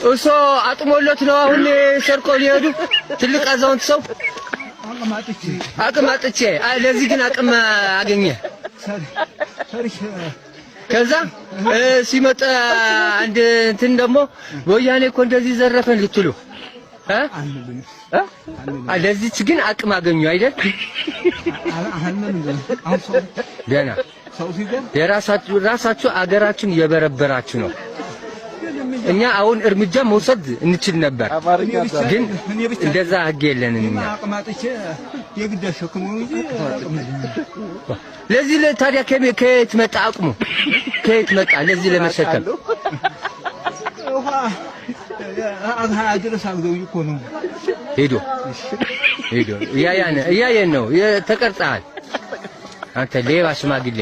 እሶ አጥሞሎት ነው አሁን ሰርቆ ሊሄዱ ትልቅ አዛውንት ሰው። አቅም አጥቼ፣ ለዚህ ግን አቅም አገኘ። ከዛ ሲመጣ አንድ እንትን ደግሞ ወያኔ እኮ እንደዚህ ዘረፈን ልትሉ ለዚች ግን አቅም አገኙ አይደል? ገና የራሳችሁ ራሳችሁ አገራችሁን እየበረበራችሁ ነው። እኛ አሁን እርምጃ መውሰድ እንችል ነበር፣ ግን እንደዛ ህግ የለንም። እኛ ለዚህ ታዲያ ከየት መጣ አቅሙ? ከየት መጣ ለዚህ ለመሸከም? ሄዶ ሄዶ እያየን ነው። ተቀርጸሃል አንተ ሌባ ሽማግሌ።